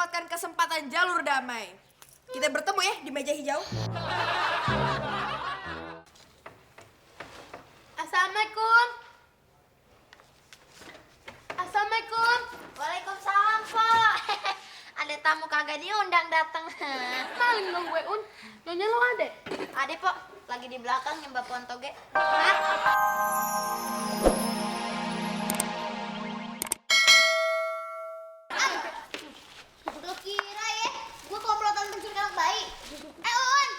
melewatkan kesempatan jalur damai. Kita bertemu ya di meja hijau. Assalamualaikum. Assalamualaikum. Waalaikumsalam, Pak. Ada tamu kagak diundang datang. Paling dong gue, Un. Nyonya lo ada? Ade, Pak. Lagi di belakang nyembah pohon toge. Lo kira ya, gue komplotan penculik anak bayi? On!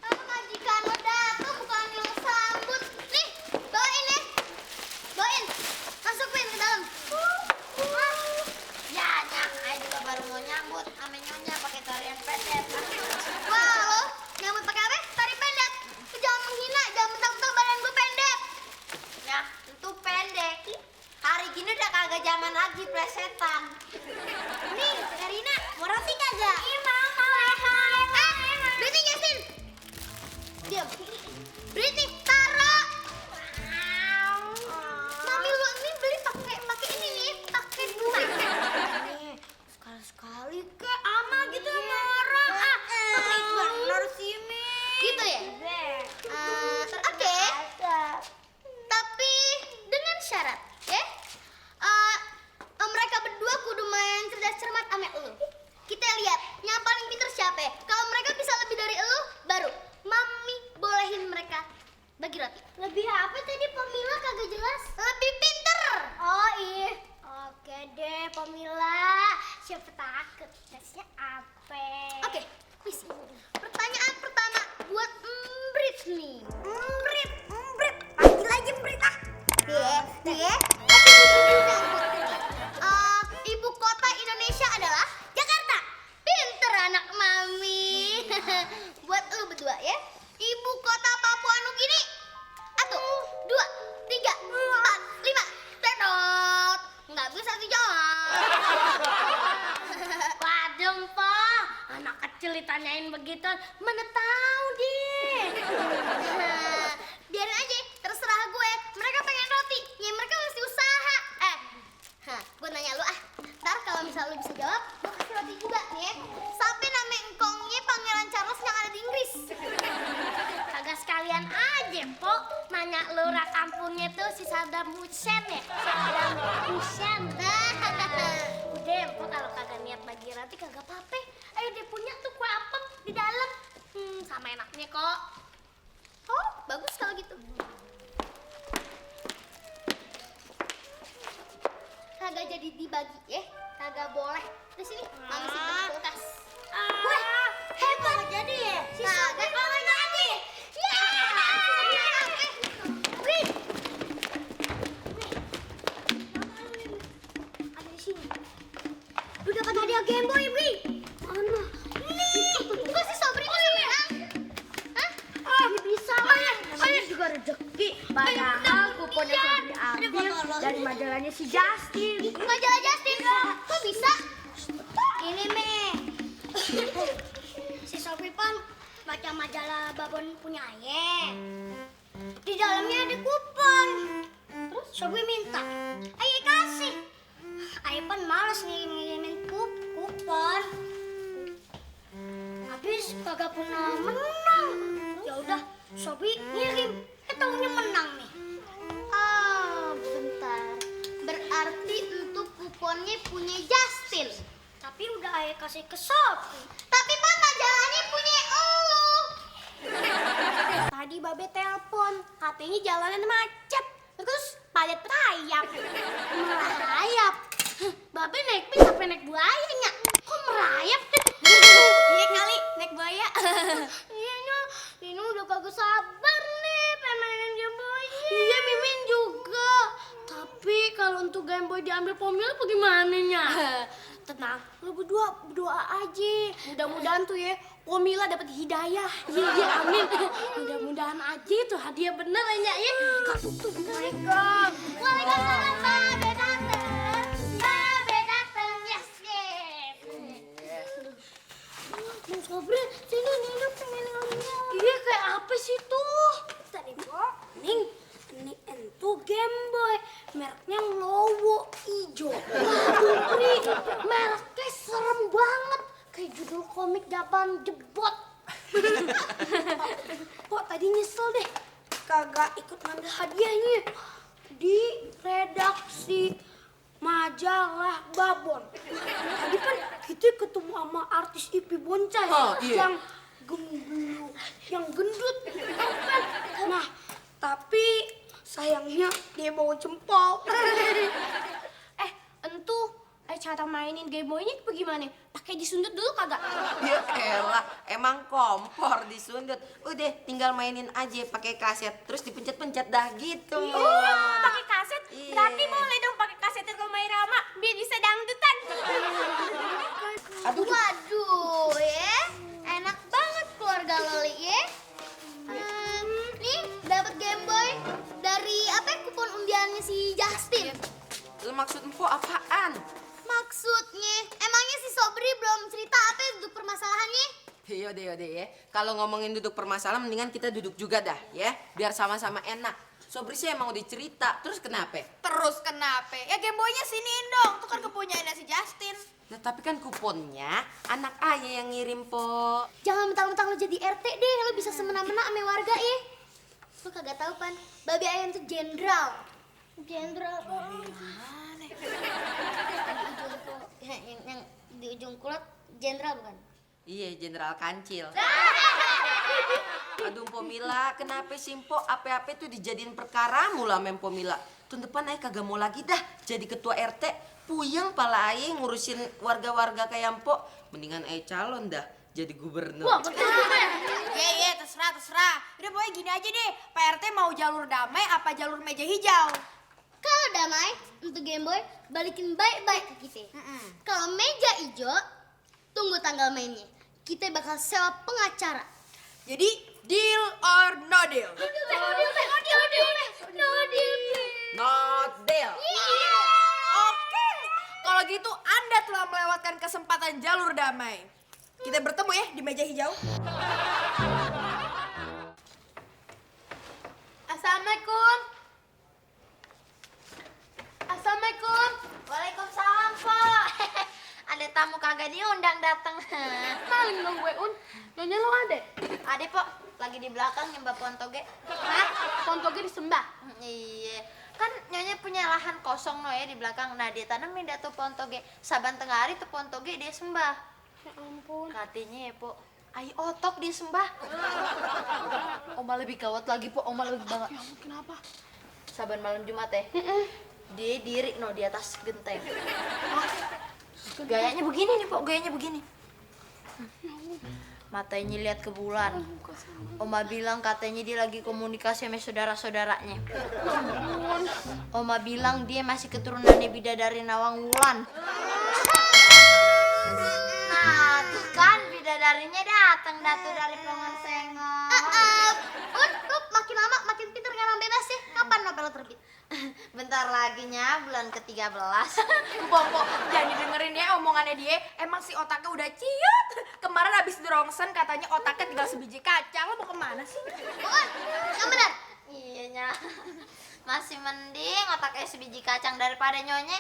Majikan lo datang bukan yang sambut. Nih, bawain ya. Bawain. Masukin ke dalam. Ya, Ayo juga baru mau nyambut. Ame nyonya pakai tarian pendek. Wah, lo nyambut pakai apa? Tari pendek. Lu jangan menghina, jangan mentang-mentang badan gue pendek. Ya, itu pendek. Hari gini udah kagak zaman lagi plesetan. Nih, Karina, mau roti kagak? Iya, mau. Britney, Justin. Diam. Britney, taruh. Mami lu ini beli pakai ini nih, pakai dua. Nih, sekali-sekali ke ama gitu sama orang. Bener sih, Mi. Gitu ya? Oke. Tapi dengan syarat, ya? Mereka berdua kudu main cerdas cermat ame elu. Kita lihat yang paling pintar siapa ya? Kalau mereka bisa lebih dari elu, baru Mami bolehin mereka bagi roti. Lebih apa tadi Pamila kagak jelas? Lebih pinter. Oh iya. Oke deh Pamila. Siapa takut? Tesnya apa? Oke, please. Pertanyaan pertama buat Mbrit nih. Mbrit. Panggil aja Mbrit ah. Dia. Ibu kota Indonesia adalah Jakarta. Pinter anak Mami. Buat lu berdua ya. Ibu kota Papua Nugini. 1, 2, 3, 4, 5. Tenot. Nggak bisa dijawab. Waduh, Pak. Anak kecil ditanyain begitu, mana tahu deh. Biarin aja, terserah gue. Mereka pengen roti, ya mereka mesti usaha. Gue nanya lu ah. Ntar kalau misal lu bisa jawab, gue kasih roti juga nih ya. Sampai nama engkongnya Pangeran Charles yang ada di Inggris. Kagak sekalian aja, Pok. Nanya lurah kampungnya tuh si Saddam Hussein ya? Saddam Hussein. Udah, Pok kalau kagak niat bagi roti kagak apa-apa. Ayo dia punya tuh kue apem di dalam. Sama enaknya kok. Oh, bagus kalau gitu. Kagak jadi dibagi ya, kagak boleh. Di sini, mami simpen di kulkas. Wah, hebat jadi ya. Kagak boleh jadi. Ya. Wih. Ada di sini. Lu dapat hadiah Game Boy, Bri. Mana? Nih, kok si Sobri bisa menang? Hah? Bisa lah. Namanya juga rezeki. Padahal kuponnya sudah diambil dari majalahnya si Justin. Majalah Justin. Kok bisa? Ini, Me. Si Sobri Pan baca majalah Babon punya Aye. Di dalamnya ada kupon. Terus Sobri minta, Aye kasih. Aye Pan males ngirimin kupon. Habis kagak pernah menang. Ya udah, Sobri ngirim. Taunya menang nih. Bentar. Berarti untuk kuponnya punya Justin. Tapi udah Ayah kasih ke Sobri. Tapi Pan majalahnya punya elu. Tadi Babe telepon, katanya jalanan macet. Terus padat merayap. Merayap? Babe naik bis sampai naik buayanya. Kok merayap? Iya kali, naik buaya. Iya, ini udah kagak sabar nih pengen mainin Game Boy. Iya, Mimin juga. Tapi kalau untuk Game Boy diambil Pamila bagaimana nya? Tenang, lu berdoa aja. Mudah-mudahan tuh ya, Pamila dapat hidayah. Iya, amin. Mudah-mudahan aja itu hadiah bener ya, ya. Kalau tuh bener. Waalaikumsalam, Babe dateng. Babe dateng, yes. Bang Sobri, sini Nina pengen ngomong. Iya, kayak apa sih tuh? Tadi kok, Ning, ini entu Game Boy. Mereknya Lowo ijo. Waduh, Pri, mereknya serem banget. Kok tadi nyesel deh kagak ikut ngambil hadiahnya di redaksi majalah Babon. Tadi kan kita ketemu sama artis Ipi Boncay yang gemblung, yang gendut, tau kan? Nah, tapi sayangnya dia bawa jempol. Entu, cara mainin Game Boy-nya bagaimana? Pakai disundut dulu kagak? Ya elah, emang kompor disundut. Udah tinggal mainin aja pakai kaset, terus dipencet-pencet dah gitu. Pakai kaset? Iya. Berarti boleh dong pakai kaset Romai Rama biar bisa dangdutan. Waduh, ya. Enak banget keluarga Loli, ya. Nih, dapat Game Boy dari kupon undiannya si Justin. Lu maksud empok apaan? Maksudnya, emangnya si Sobri belum cerita apa duduk permasalahannya? Yaudah ya. Kalau ngomongin duduk permasalahan, mendingan kita duduk juga dah ya. Biar sama-sama enak. Sobri sih emang udah cerita, terus kenapa? Terus kenapa? Ya Game Boy-nya siniin dong, itu kan kepunyaannya si Justin. Nah, tapi kan kuponnya anak ayah yang ngirim, Po. Jangan mentang-mentang lo jadi RT deh, lo bisa semena-mena sama warga ya. Lo kagak tahu pan, Babi Ayam tuh jenderal. Jenderal Mana? yang di ujung kulot jenderal bukan? Iya, Jenderal Kancil. Aduh, Pomila, kenapa sih, Po? Apa-apa tuh dijadiin perkara mula sama Pomila. Tahun depan ayah kagak mau lagi dah jadi ketua RT. Puyeng pala ayah ngurusin warga-warga kayak Mpok. Mendingan ayah calon dah jadi gubernur. Wah, betul kan? Iya, terserah. Udah pokoknya gini aja deh, Pak RT mau jalur damai apa jalur meja hijau? Kalau damai untuk Game Boy balikin baik-baik ke kita. Kalau meja hijau, tunggu tanggal mainnya. Kita bakal sewa pengacara. Jadi deal or no deal? Not deal. Oke, kalau gitu Anda telah melewatkan kesempatan jalur damai. Kita bertemu ya di meja hijau. Assalamualaikum. Assalamualaikum. Waalaikumsalam, Pak. Ada tamu kagak diundang datang. Maling dong gue, Un. Nyonya lo ada? Ada, Pak. Lagi di belakang nyembah pohon toge. Hah? Pohon toge disembah? Iya. Kan Nyonya punya lahan kosong no ya di belakang. Nah, dia tanamin dah tuh pohon toge. Saban tengah hari tuh pohon toge dia sembah. Ya ampun. Katanya ya, Pak. Ayo otok dia sembah. Oma lebih gawat lagi, Po. Oma lebih banget. Ya ampun, kenapa? Saban malam Jumat ya. Dia diri no di atas genteng. Gayanya begini nih, Po. Gayanya begini. Matanya lihat ke bulan. Oma bilang katanya dia lagi komunikasi sama saudara-saudaranya. Oma bilang dia masih keturunannya bidadari Nawang Wulan. Nah, tuh kan bidadarinya datang datu dari Pelongan Sengok. Lu makin lama makin pinter ngarang bebas ya. Kapan novel lo terbit? Bentar lagi nya bulan ke-13. Popo, jangan didengerin ya omongannya dia. Emang si otaknya udah ciut. Kemarin habis di rongsen katanya otaknya tinggal sebiji kacang. Lo mau kemana sih? Bukan, yang benar. Iya nya. Masih mending otaknya sebiji kacang daripada Nyonya.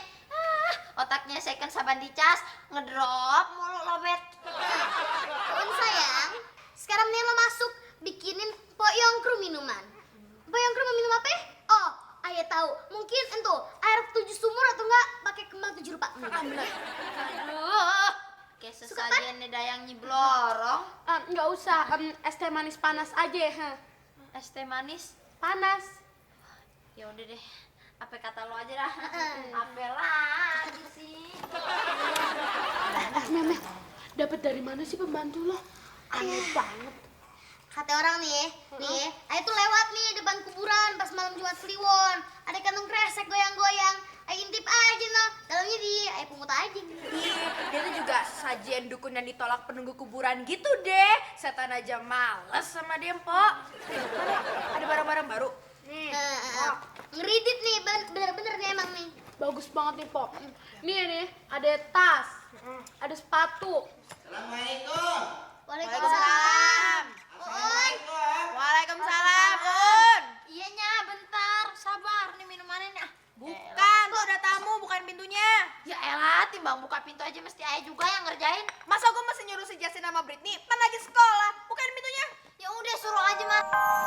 Otaknya second saban dicas, ngedrop mulu lobet. Un sayang, sekarang nih lo masuk bikinin Poyongkru minuman. Poyongkru mau minum apa ya? Oh, ayah tahu. Mungkin itu air 7 sumur atau enggak pakai kembang 7 rupa. Aduh, kayak sesajian Dayang Nyi Blorong. Nggak usah, es teh manis panas aja. Es teh manis. Panas. Ya udah deh. Apa kata lo aja dah. Apa lagi sih? Meme, dapat dari mana sih pembantu lo? Aneh banget. Kata orang nih ya, ayah tuh lewat nih depan kuburan pas malam Jumat Kliwon. Ada kantong kresek goyang-goyang. Ayah intip aja no, dalamnya ayah pungut aja. Iya, dia tuh juga sajian dukun yang ditolak penunggu kuburan gitu deh. Setan aja males sama dia, Mpok. Ada barang-barang baru. Ngeridit nih, bener-bener nih emang nih. Bagus banget nih, Po. Nih, ada tas, ada sepatu. Assalamualaikum. Waalaikumsalam. Waalaikumsalam, Un. Iya nya, bentar. Sabar nih minumannya nih. Bukan, tuh ada tamu, bukan pintunya. Ya elah, timbang buka pintu aja mesti ayah juga yang ngerjain. Masa gue masih nyuruh si Justin sama Britney? Kan lagi sekolah, bukan pintunya. Iya.